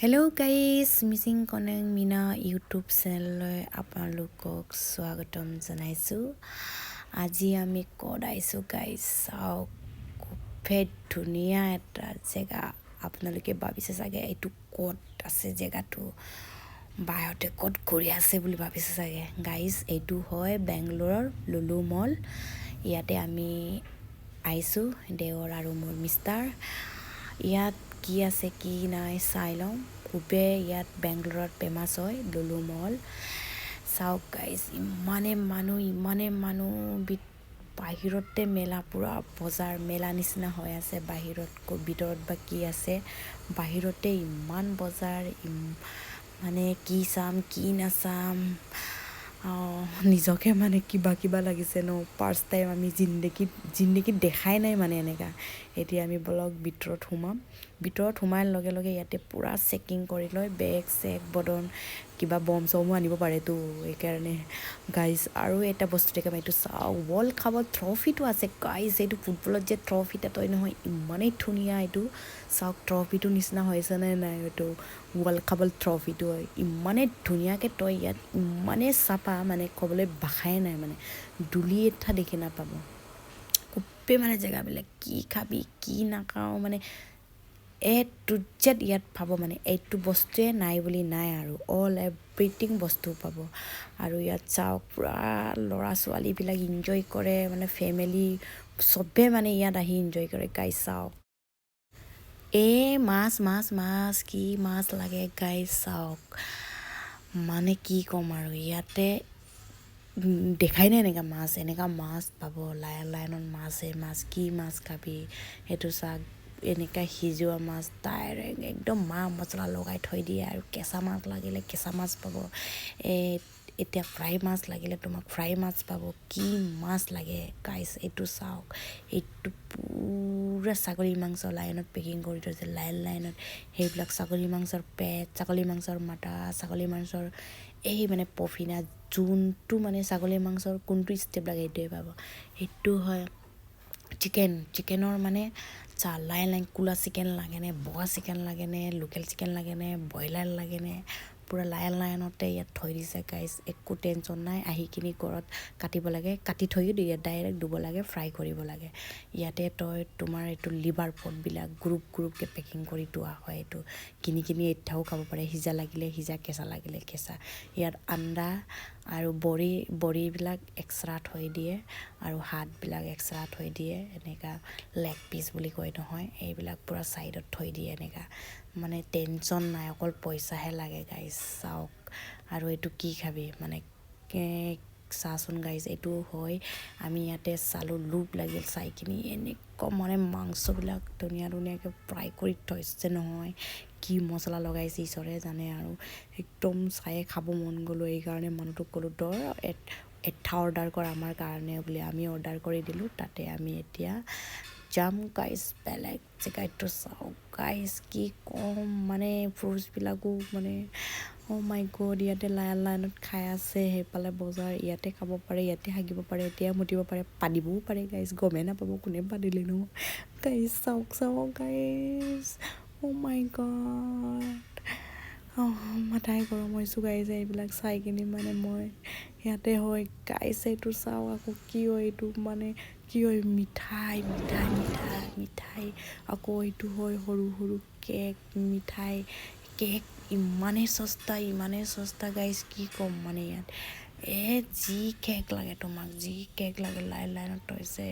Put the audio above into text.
Hello' guys, Mising Koneng Meena YouTube চেনেললৈ আপোনালোকক স্বাগতম জনাইছোঁ। আজি আমি ক'ত আহিছোঁ গাইজ চাওক। খুবেই ধুনীয়া এটা জেগা। আপোনালোকে ভাবিছে চাগে, এইটো ক'ত আছে জেগাটো, বাহঁতে ক'ত ঘূৰি আছে বুলি ভাবিছে চাগে। গাইজ, এইটো হয় বেংগলোৰৰ লুলু মল। ইয়াতে আমি আহিছোঁ, দেৱৰ আৰু মোৰ মিষ্টাৰ। ইয়াত কি আছে কি নাই চাই লওঁ। খুবেই ইয়াত বেংগলোৰত ফেমাছ হয় লুলু মল। চাওক গাইজ, ইমানে মানুহ, ইমানে মানুহ। বাহিৰতে মেলা, পূৰা বজাৰ মেলা নিচিনা হৈ আছে বাহিৰত। ভিতৰত বা কি আছে? বাহিৰতে ইমান বজাৰ, মানে কি চাম কি নাচাম, নিজকে মানে কিবা কিবা লাগিছে ন। ফাৰ্ষ্ট টাইম আমি জিন্দগীত দেখাই নাই মানে এনেকা। এতিয়া আমি বলক ভিতৰত সোমাম। ভিতৰত সোমাৰ লগে লগে ইয়াতে পূৰা চেকিং কৰি লয়, বেগ চেগ বদন, কিবা বম চমো আনিব পাৰেতো, সেইকাৰণে গাইজ। আৰু এটা বস্তু দেখাম, এইটো চাওক, ৱৰ্ল্ড কাপৰ ট্ৰফিটো আছে গাইজ। এইটো ফুটবলত যে ট্ৰফি এটা তই নহয়, ইমানেই ধুনীয়া। এইটো চাওক, ট্ৰফিটো নিচিনা হৈছেনে নাই? এইটো ৱৰ্ল্ড কাপৰ ট্ৰফিটো হয়। ইমানেই ধুনীয়াকৈ তই ইয়াত, ইমানেই চাফা, মানে ক'বলৈ ভাষাই নাই। মানে ধূলি এটা দেখি নাপাব। খুবেই মানে জেগাবিলাক, কি খাবি কি নাখাওঁ, মানে এ টু জেড ইয়াত পাব। মানে এইটো বস্তুৱে নাই বুলি নাই আৰু, অল এভৰিথিং বস্তু পাব। আৰু ইয়াত চাওক, পূৰা ল'ৰা ছোৱালীবিলাক ইনজয় কৰে, মানে ফেমিলি চবে মানে ইয়াত আহি ইনজয় কৰে। গাইজ চাওক, এই মাছ মাছ মাছ, কি মাছ লাগে গাইজ চাওক। মানে কি ক'ম আৰু, ইয়াতে দেখাই নাই এনেকুৱা মাছ। এনেকুৱা মাছ পাব, লাইন লাইনত মাছে মাছ। কি মাছ খাবি? সেইটো চাওক, এনেকুৱা সিজোৱা মাছ ডাইৰেক্ট একদম মা মছলা লগাই থৈ দিয়ে। আৰু কেঁচা মাছ লাগিলে কেঁচা মাছ পাব। এই এতিয়া ফ্ৰাই মাছ লাগিলে তোমাক ফ্ৰাই মাছ পাব। কি মাছ লাগে গাইজ? এইটো চাওক, এইটো পূৰা ছাগলী মাংস লাইনত পেকিং কৰি থৈছে, লাইন লাইনত। সেইবিলাক ছাগলী মাংসৰ পেট, ছাগলী মাংসৰ মাথা, ছাগলী মাংসৰ এই মানে পফিনা, যোনটো মানে ছাগলী মাংসৰ কোনটো ষ্টেপ লাগে সেইটোৱে পাব। সেইটো হয় চিকেন। চিকেনৰ মানে চা, লাইন লাইন ক'লা চিকেন লাগেনে, বগা চিকেন লাগেনে, লোকেল চিকেন লাগেনে, ব্ৰইলাৰ লাগেনে, পূৰা লাইন লাইনতে ইয়াত থৈ দিছে গাইজ। একো টেনশ্যন নাই, আহি কিনি ঘৰত কাটিব লাগে, কাটি থৈও দিয়ে, ডাইৰেক্ট ধুব লাগে, ফ্ৰাই কৰিব লাগে। ইয়াতে তই তোমাৰ এইটো লিভাৰ পটবিলাক গ্ৰুপ গ্ৰুপকৈ পেকিং কৰি থোৱা হয়। এইটো কিনি কিনি এতিয়াও খাব পাৰে, সিজা লাগিলে সিজা, কেঁচা লাগিলে কেঁচা। ইয়াত আণ্ডা আৰু বড়ি, বড়িবিলাক এক্সট্ৰা থৈ দিয়ে আৰু হাতবিলাক এক্সট্ৰা থৈ দিয়ে। এনেকা লেগ পিচ বুলি কয় নহয়, এইবিলাক পূৰা ছাইডত থৈ দিয়ে। এনেকা মানে টেনশ্যন নাই, অকল পইচাহে লাগে গাইজ। চাওক, আৰু এইটো কি খাবি মানে চাচোন গাইজ। এইটো হয়, আমি ইয়াতে চালোঁ, লোভ লাগিল চাই কিনি। এনেকুৱা মানে মাংসবিলাক ধুনীয়া ধুনীয়াকৈ ফ্ৰাই কৰি থৈছে নহয়, কি মছলা লগাইছে ঈশ্বৰে জানে আৰু। একদম চায়ে খাব মন গ'লো। এইকাৰণে মানুহটোক ক'লোঁ, তই এটা অৰ্ডাৰ কৰ আমাৰ কাৰণে বুলি। আমি অৰ্ডাৰ কৰি দিলোঁ তাতে। আমি এতিয়া যাম গাইজ বেলেগ জেগাটো। চাওক গাইজ, কি ক'ম, মানে ফ্ৰুটছবিলাকো মানে অ' মাই গড। ইয়াতে লাইন লাইনত খাই আছে। সেইফালে বজাৰ, ইয়াতে খাব পাৰে, ইয়াতে হাগিব পাৰে, এতিয়া মুতিব পাৰে, পাদিবও পাৰে গাইজ, গমেই নাপাব কোনে পাদিলে ন। গাইজ চাওক, চাওক গাইজ, অ' মাই গড, মাথাই গৰম হৈছোঁ গাইজ এইবিলাক চাই কিনি। মানে মই ইয়াতে হয় গাইজ, এইটো চাওক আকৌ, কি হয় এইটো, মানে কি হয়, মিঠাই মিঠাই মিঠাই মিঠাই। আকৌ এইটো হয় সৰু সৰু কেক, মিঠাই, কেক। ইমানেই সস্তা, ইমানেই সস্তা গাইজ, কি ক'ম। মানে ইয়াত যি কেক লাগে তোমাক, যি কেক লাগে, লাইন লাইনত থৈছে।